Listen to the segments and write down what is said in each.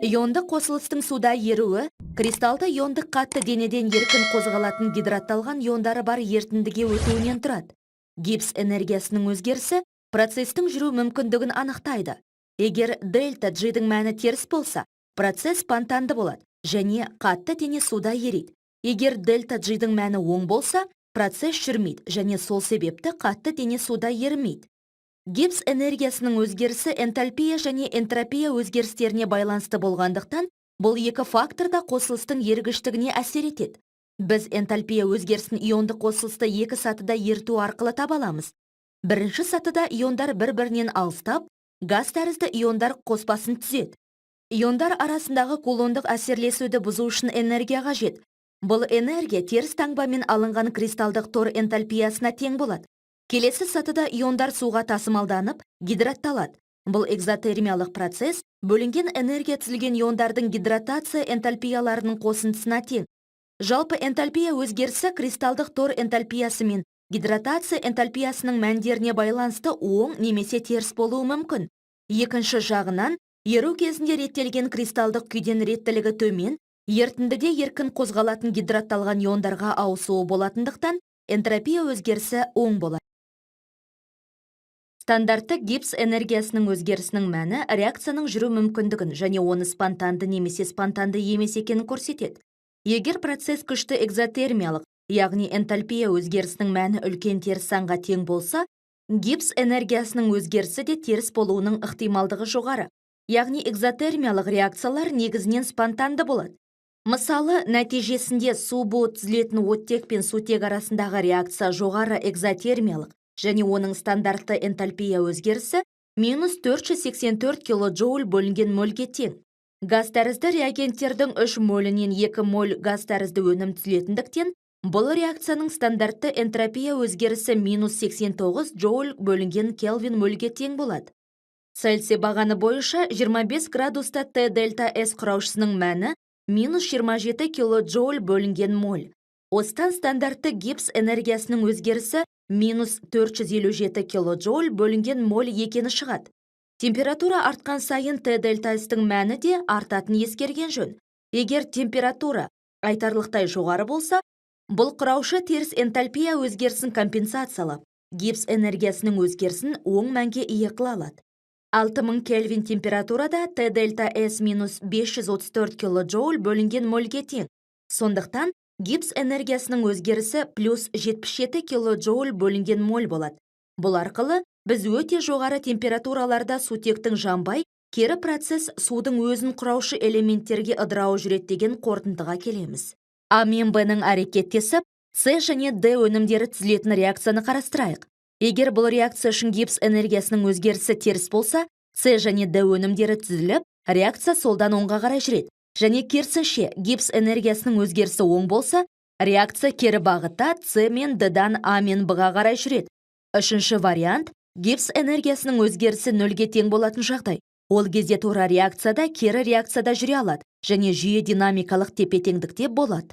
Иондық қосылыстың суда еруі кристалды иондық қатты денеден еркін қозғалатын гидратталған иондары бар ерітіндіге өтуінен тұрады. Гиббс энергиясының өзгерісі процестің жүру мүмкіндігін анықтайды. Егер дельта G-дің мәні теріс болса, процесс спонтанды болады және қатты дене суда ериді. Егер дельта G-дің мәні оң болса, процесс жүрмейді және сол себепті қатты дене суда ерімейді. Гиббс энергиясының өзгерісі энтальпия және энтропия өзгерістеріне байланысты болғандықтан, бұл екі фактор да қосылыстың ерігіштігіне әсер етеді. Біз энтальпия өзгерісін иондық қосылысты екі сатыда еріту арқылы таба аламыз. Бірінші сатыда иондар бір-бірінен алыстап, газ тәрізді иондар қоспасын түзеді. Иондар арасындағы кулондық әсерлесуді бұзу үшін энергия қажет. Бұл энергия теріс таңбамен алынған кристалдық тор энтальпиясына тең болады. Келесі сатыда иондар суға тасымалданып, гидратталады. Бұл экзотермиялық процесс бөлінген энергия түзілген иондардың гидратация энтальпияларының қосындысына тең. Жалпы энтальпия өзгерісі кристалдық тор энтальпиясы мен гидратация энтальпиясының мәндеріне байланысты оң немесе теріс болуы мүмкін. Екінші жағынан, еру кезінде реттелген кристалдық күйден реттілігі төмен, ерітіндіде еркін қозғалатын гидратталған иондарға ауысуы болатындықтан, энтропия өзгерісі оң болады. Стандартты Гиббс энергиясының өзгерісінің мәні реакцияның жүру мүмкіндігін және оны спонтанды немесе спонтанды емес екенін көрсетеді. Егер процесс күшті экзотермиялық, яғни энтальпия өзгерісінің мәні үлкен теріс санға тең болса, Гиббс энергиясының өзгерісі де теріс болуының ықтималдығы жоғары. Яғни экзотермиялық реакциялар негізінен спонтанды болады. Мысалы, нәтижесінде су буы түзілетін оттек пен сутек арасындағы реакция жоғары экзотермиялық және оның стандартты энтальпия өзгерісі минус 484 килоджоуль бөлінген мольге тең. Газ тәрізді реагенттердің 3 молінен 2 моль газ тәрізді өнім түзілетіндіктен, бұл реакцияның стандартты энтропия өзгерісі минус 89 джоуль бөлінген келвин мольге тең болады. Цельсий бағаны бойынша 25 градуста Т дельта С құраушысының мәні минус 27 килоджоуль бөлінген моль. Осыдан стандартты Гиббс энергиясының өзгерісі минус 457 килоджоуль бөлінген моль екені шығады. Температура артқан сайын Т дельта С-тің мәні де артатынын ескерген жөн. Егер температура айтарлықтай жоғары болса, бұл құраушы теріс энтальпия өзгерісін компенсациялап, Гиббс энергиясының өзгерісін оң мәнге ие қыла алады. 6000 кельвин температурада Т дельта С минус 534 килоджоуль бөлінген мольге тең. Сондықтан Гиббс энергиясының өзгерісі плюс 77 килоджоуль бөлінген моль болады. Бұл арқылы біз өте жоғары температураларда сутектің жанбай, кері процесс судың өзін құраушы элементтерге ыдырауы жүреді деген қорытындыға келеміз. А мен Б-ның әрекеттесіп, С және Д өнімдері түзілетін реакцияны қарастырайық. Егер бұл реакция үшін Гиббс энергиясының өзгерісі теріс болса, С және Д өнімдері түзіліп, реакция солдан оңға қарай жүреді. Және керісінше, Гиббс энергиясының өзгерісі оң болса, реакция кері бағытта С мен Д-дан А мен Б-ға қарай жүреді. Үшінші вариант — Гиббс энергиясының өзгерісі нөлге тең болатын жағдай. Ол кезде тура реакцияда, кері реакцияда жүре алады және жүйе динамикалық тепе-теңдікте болады.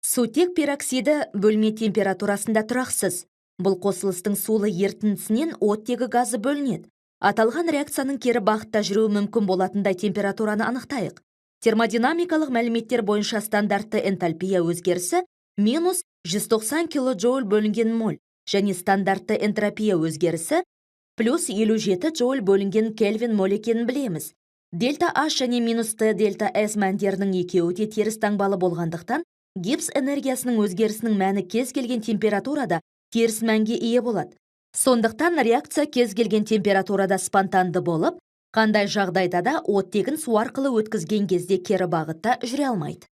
Сутек пероксиді бөлме температурасында тұрақсыз. Бұл қосылыстың сулы ерітіндісінен оттегі газы бөлінеді. Аталған реакцияның кері бағытта жүруі мүмкін болатындай температураны анықтайық. Термодинамикалық мәліметтер бойынша стандартты энтальпия өзгерісі минус 190 килоджоуль бөлінген моль және стандартты энтропия өзгерісі плюс 57 джоуль бөлінген кельвин моль екенін білеміз. Дельта H және минус Т дельта S мәндерінің екеуі де теріс таңбалы болғандықтан, Гиббс энергиясының өзгерісінің мәні кез келген температурада теріс мәнге ие болады. Сондықтан реакция кез келген температурада спонтанды болып, қандай жағдайда да оттегін су арқылы өткізген кезде кері бағытта жүре алмайды.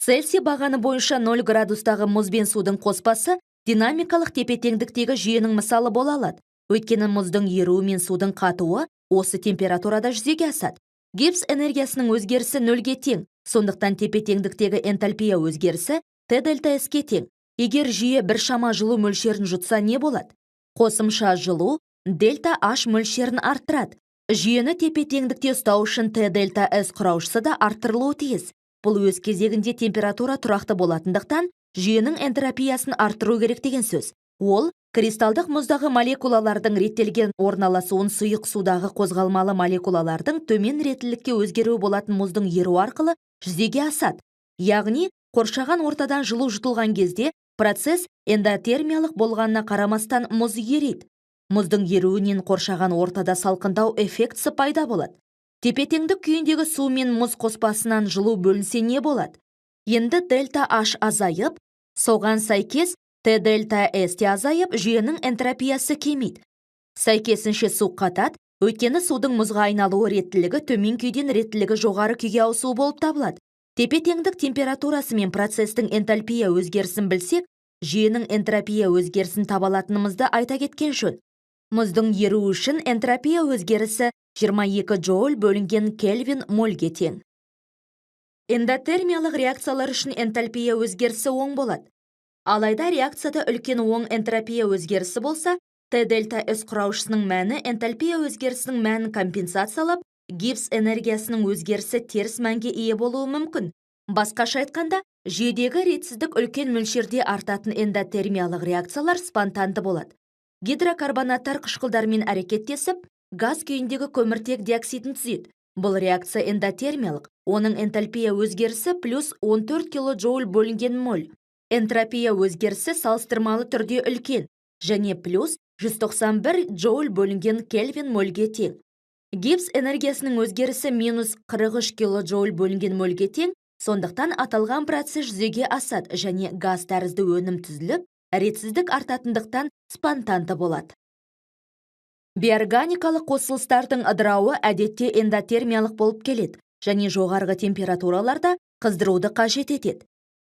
Цельсий бағаны бойынша 0 градустағы мұз бен судың қоспасы динамикалық тепе-теңдіктегі жүйенің мысалы бола алады. Өйткені мұздың еруі мен судың қатуы осы температурада жүзеге асады. Гиббс энергиясының өзгерісі нөлге тең, сондықтан тепе-теңдіктегі энтальпия өзгерісі Т дельта С-ке тең. Егер жүйе біршама жылу мөлшерін жұтса, не болады? Қосымша жылу дельта H мөлшерін арттырады. Жүйені тепе-теңдікте ұстау үшін Т дельта С құраушысы да арттырылуы тиіс. Бұл өз кезегінде температура тұрақты болатындықтан, жүйенің энтропиясын арттыру керек деген сөз. Ол кристалдық мұздағы молекулалардың реттелген орналасуын сұйық судағы қозғалмалы молекулалардың төмен реттілікке өзгеруі болатын мұздың еруі арқылы жүзеге асады. Яғни, қоршаған ортадан жылу жұтылған кезде процесс эндотермиялық болғанына қарамастан мұз ериді. Мұздың еруінен қоршаған ортада салқындау эффектісі пайда болады. Тепе-теңдік күйіндегі су мен мұз қоспасынан жылу бөлінсе, не болады? Енді дельта H азайып, соған сәйкес Т дельта С те азайып, жүйенің энтропиясы кемиді. Сәйкесінше, су қатады, өйткені судың мұзға айналуы реттілігі төмен күйден реттілігі жоғары күйге ауысуы болып табылады. Тепе-теңдік температурасы мен процестің энтальпия өзгерісін білсек, жүйенің энтропия өзгерісін таба алатынымызды айта кеткен жөн. Мұздың еруі үшін энтропия өзгерісі 22 джоуль бөлінген кельвин мольге тең. Эндотермиялық реакциялар үшін энтальпия өзгерісі оң болады. Алайда реакцияда үлкен оң энтропия өзгерісі болса, Т дельта С құраушысының мәні энтальпия өзгерісінің мәнін компенсациялап, Гиббс энергиясының өзгерісі теріс мәнге ие болуы мүмкін. Басқаша айтқанда, жүйедегі ретсіздік үлкен мөлшерде артатын эндотермиялық реакциялар спонтанды болады. Гидрокарбонаттар қышқылдармен әрекеттесіп, газ күйіндегі көміртек диоксидін түзеді. Бұл реакция эндотермиялық, оның энтальпия өзгерісі плюс 14 килоджоуль бөлінген моль. Энтропия өзгерісі салыстырмалы түрде үлкен және плюс 191 джоуль бөлінген кельвин мольге тең. Гиббс энергиясының өзгерісі минус 43 килоджоуль бөлінген мольге тең, сондықтан аталған процесс жүзеге асады және газ тәрізді өнім түзіліп, ретсіздік артатындықтан спонтанды болады. Бейорганикалық қосылыстардың ыдырауы әдетте эндотермиялық болып келеді және жоғарғы температураларда қыздыруды қажет етеді.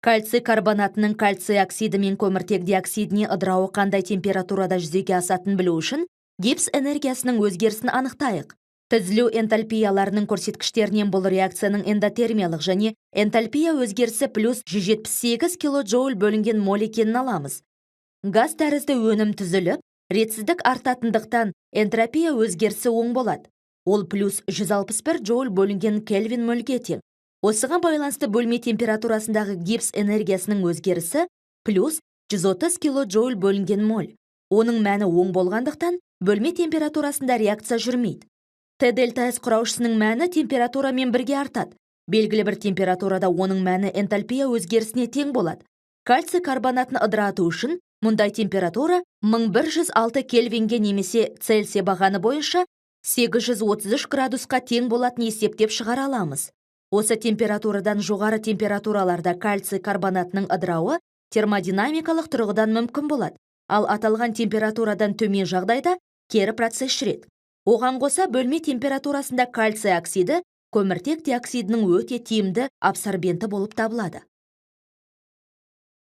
Кальций карбонатының кальций оксиді мен көміртек диоксидіне ыдырауы қандай температурада жүзеге асатынын білу үшін Гиббс энергиясының өзгерісін анықтайық. Түзілу энтальпияларының көрсеткіштерінен бұл реакцияның эндотермиялық және энтальпия өзгерісі плюс 178 килоджоуль бөлінген моль екенін аламыз. Газ тәрізді өнім түзіліп, ретсіздік артатындықтан энтропия өзгерісі оң болады. Ол плюс 161 джоуль бөлінген кельвин мольге тең. Осыған байланысты бөлме температурасындағы Гиббс энергиясының өзгерісі плюс 130 килоджоуль бөлінген моль. Оның мәні оң болғандықтан, бөлме температурасында реакция жүрмейді. Т дельта С құраушысының мәні температурамен бірге артады. Белгілі бір температурада оның мәні энтальпия өзгерісіне тең болады. Кальций карбонатын ыдырату үшін мұндай температура 1106 кельвинге немесе Цельсия бағаны бойынша 833 градусқа тең болатын есептеп шығара аламыз. Осы температурадан жоғары температураларда кальций карбонатының ыдырауы термодинамикалық тұрғыдан мүмкін болады, ал аталған температурадан төмен жағдайда кері процесс жүреді. Оған қоса, бөлме температурасында кальций оксиді көміртек диоксидінің өте тиімді абсорбенті болып табылады.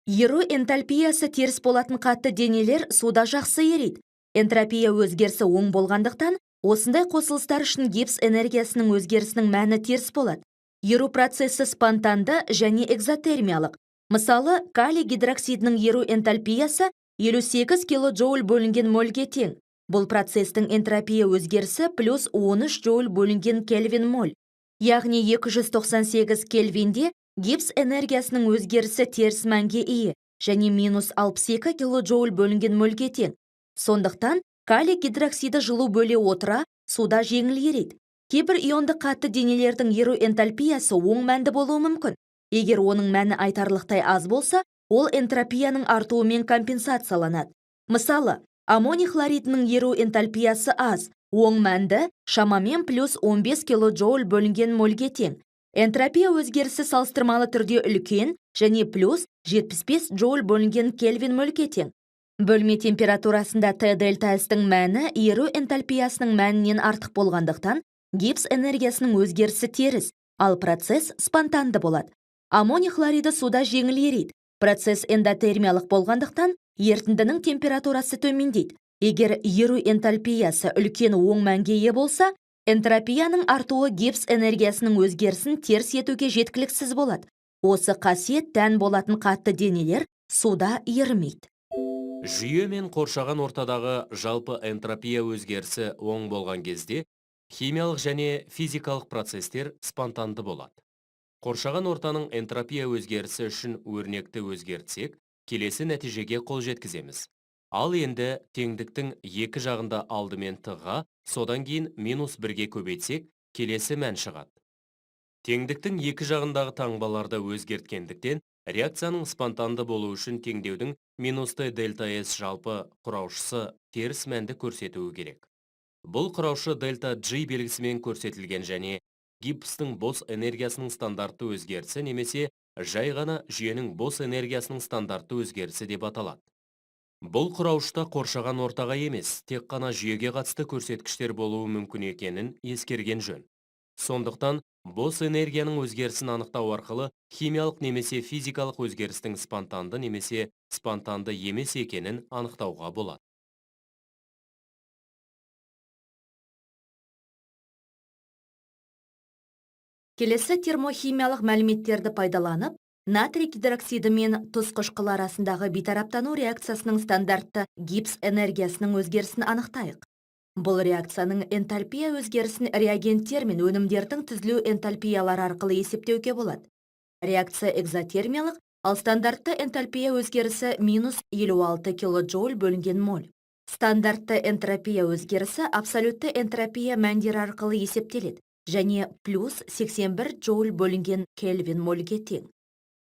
Еру энтальпиясы теріс болатын қатты денелер суда жақсы ериді. Энтропия өзгерісі оң болғандықтан, осындай қосылыстар үшін Гиббс энергиясының өзгерісінің мәні теріс болады. Еру процесі спонтанды және экзотермиялық. Мысалы, калий гидроксидінің еру энтальпиясы 58 килоджоуль бөлінген мольге тең. Бұл процестің энтропия өзгерісі плюс 13 джоуль бөлінген кельвин моль. Яғни 298 кельвинде Гиббс энергиясының өзгерісі теріс мәнге ие және минус 62 килоджоуль бөлінген мольге тең. Сондықтан калий гидроксиді жылу бөле отыра суда жеңіл ериді. Кейбір ионды қатты денелердің еру энтальпиясы оң мәнді болуы мүмкін. Егер оның мәні айтарлықтай аз болса, ол энтропияның артуымен компенсацияланады. Мысалы, аммоний хлоридінің еру энтальпиясы аз, оң мәнді, шамамен плюс 15 килоджоуль бөлінген мольге тең. Энтропия өзгерісі салыстырмалы түрде үлкен және плюс 75 джоуль бөлінген кельвин мольге тең. Бөлме температурасында Т дельта С-тің мәні еру энтальпиясының мәнінен артық болғандықтан, Гиббс энергиясының өзгерісі теріс, ал процесс спонтанды болады. Аммоний хлориді суда жеңіл ериді. Процесс эндотермиялық болғандықтан, ерітіндінің температурасы төмендейді. Егер еру энтальпиясы үлкен оң мәнге ие болса, энтропияның артуы Гиббс энергиясының өзгерісін теріс етуге жеткіліксіз болады. Осы қасиет тән болатын қатты денелер суда ерімейді. Жүйе мен қоршаған ортадағы жалпы энтропия өзгерісі оң болған кезде химиялық және физикалық процестер спонтанды болады. Қоршаған ортаның энтропия өзгерісі үшін өрнекті өзгертсек, келесі нәтижеге қол жеткіземіз. Ал енді теңдіктің екі жағында алдымен Т-ға, содан кейін минус 1-ге көбейтсек, келесі мән шығады. Теңдіктің екі жағындағы таңбаларды өзгерткендіктен, реакцияның спонтанды болуы үшін теңдеудің минус Т дельта С жалпы құраушысы теріс мәнді көрсетуі керек. Бұл құраушы дельта G белгісімен көрсетілген және Гиббстің бос энергиясының стандартты өзгерісі немесе жай ғана жүйенің бос энергиясының стандартты өзгерісі деп аталады. Бұл құраушыта қоршаған ортаға емес, тек қана жүйеге қатысты көрсеткіштер болуы мүмкін екенін ескерген жөн. Сондықтан бос энергияның өзгерісін анықтау арқылы химиялық немесе физикалық өзгерістің спонтанды немесе спонтанды емес екенін анықтауға болады. Келесі термохимиялық мәліметтерді пайдаланып, натрий гидроксиді мен тұз қышқылы арасындағы бейтараптану реакциясының стандартты Гиббс энергиясының өзгерісін анықтайық. Бұл реакцияның энтальпия өзгерісін реагенттер мен өнімдердің түзілу энтальпиялары арқылы есептеуге болады. Реакция экзотермиялық, ал стандартты энтальпия өзгерісі минус 56 килоджоуль бөлінген моль. Стандартты энтропия өзгерісі абсолютті энтропия мәндері арқылы есептеледі және плюс 81 джоуль бөлінген кельвин мольге тең.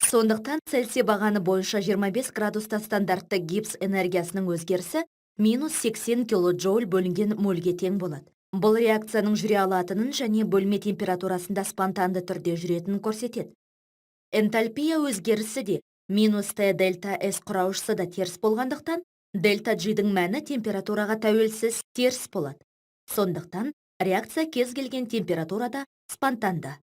Сондықтан Цельсий бағаны бойынша 25 градуста стандартты Гиббс энергиясының өзгерісі минус 80 килоджоуль бөлінген мольге тең болады. Бұл реакцияның жүре алатынын және бөлме температурасында спонтанды түрде жүретінін көрсетеді. Энтальпия өзгерісі де минус Т дельта С құраушысы да теріс болғандықтан, дельта G-дің мәні температураға тәуелсіз теріс болады. Сондықтан реакция кез келген температурада спонтанды.